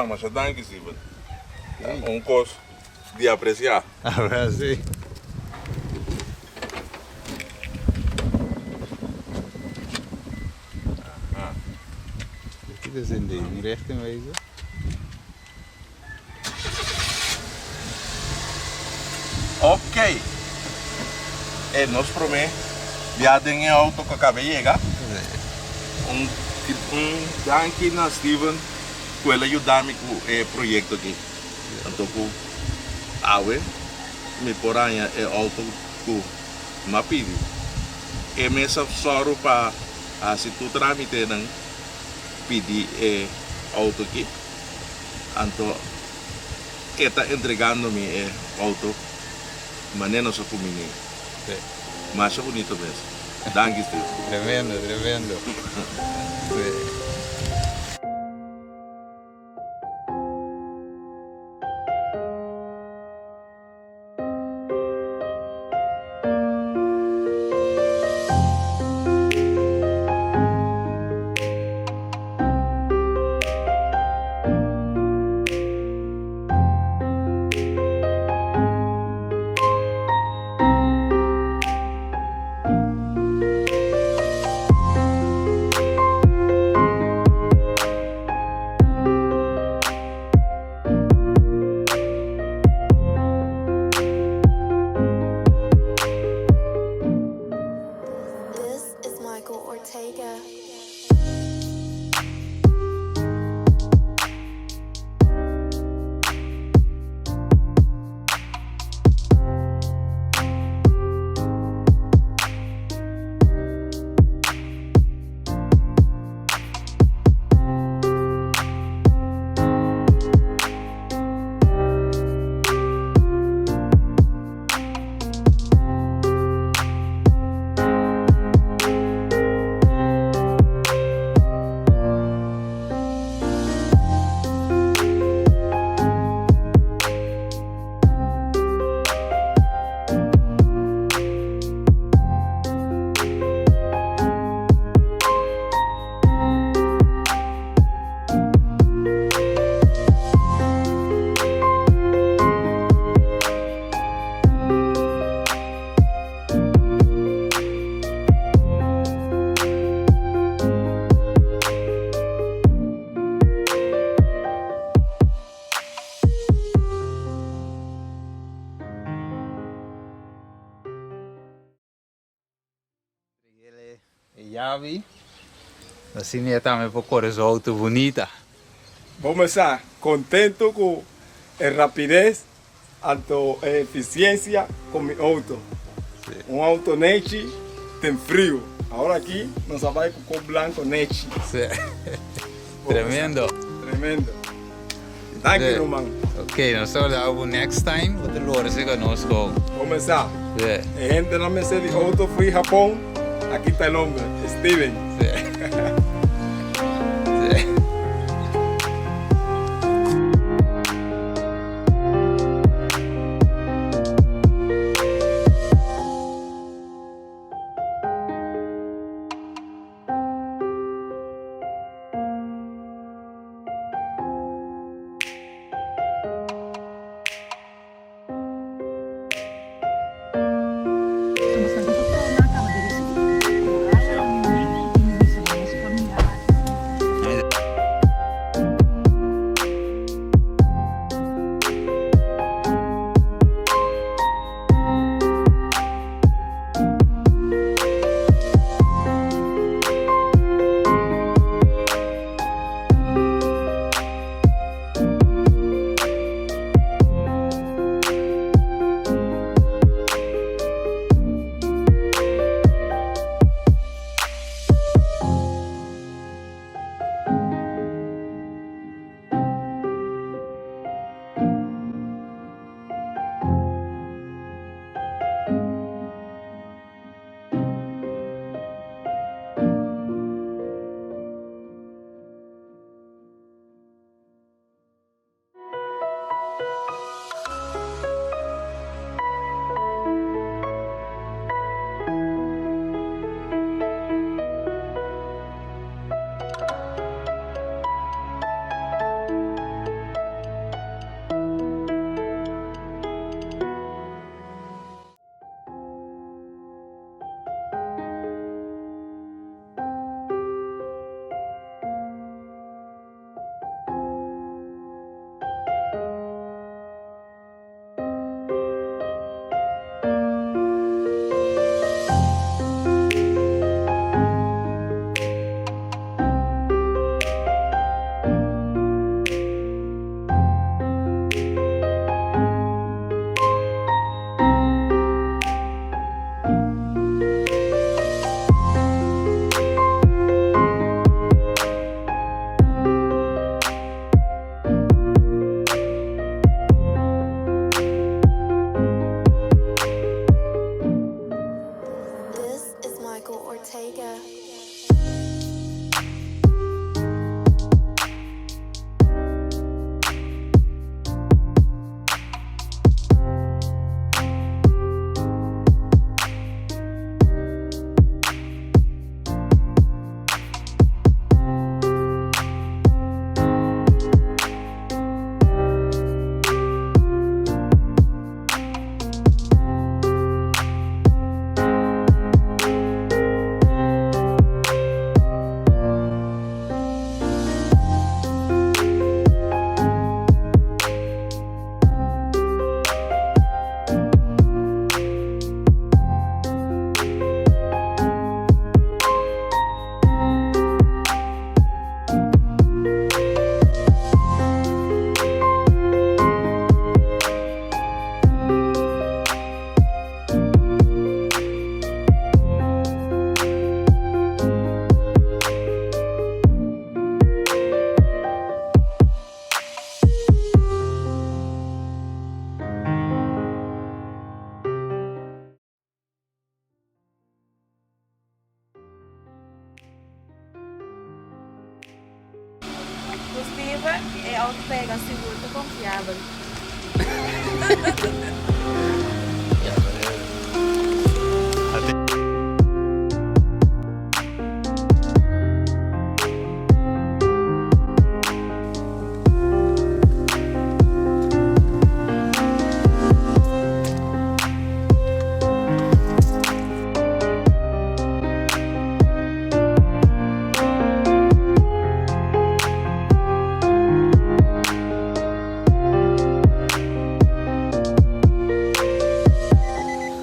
Masha danki Steven. Ta un kos di apresiá. Awel si. Dit is in de richting wezen. Ok. E nos prome bia den e auto ku a kaba yega. Un un danki na Steven ku el a yuda mi ku e proyekto aki. Anto ku awe mi por haña e auto ku mi a pidi. E mes a sòru pa hasi tur trámitenan pidi e auto aki. Anto e ta entregando mi e auto mane nos a cuminí. Masha bunito mes. Danki Steve. Tremendo, tremendo. Sí. This is Michael Ortega. E yabi, asina e tambe por kore su outo bunita. Bo mester contento cu e rapidez anto e eficiencia cu mi auto. Un auto nechi den frio. Awor aki nos a bay cu cor blanco nechi. Tremendo. Tremendo. Danki ruman. Ok, nos ta wak bo next time bo ta lora si nos con. Comenzá. E hendenan mester di auto fui Japon, aki ta el hombre, Steven. Ortega. Ku Steven e auto ta yega sigur ta konfiabel.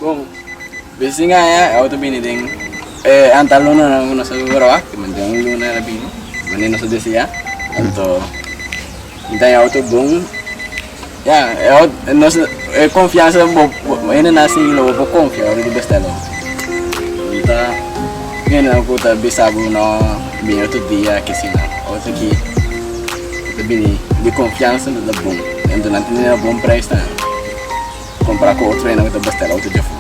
Bon, besi ngaña e auto bini den e antal lunanan ku nos a grabá, ke men den un luna el a bini, manera nos a deseá. Anto mi ta haña auto bon, ya e auto nos e konfiansa bo bo hende nan sigui lo bo por konfia ora di bestèl auto. Mi ta hende ku ta bisa bo no bini otro dia kesi nan, auto ki ta bini di konfiansa ta bon, anto nan tene bon preis tambe. Compara cu otro hende cu ta bestela auto dje afo.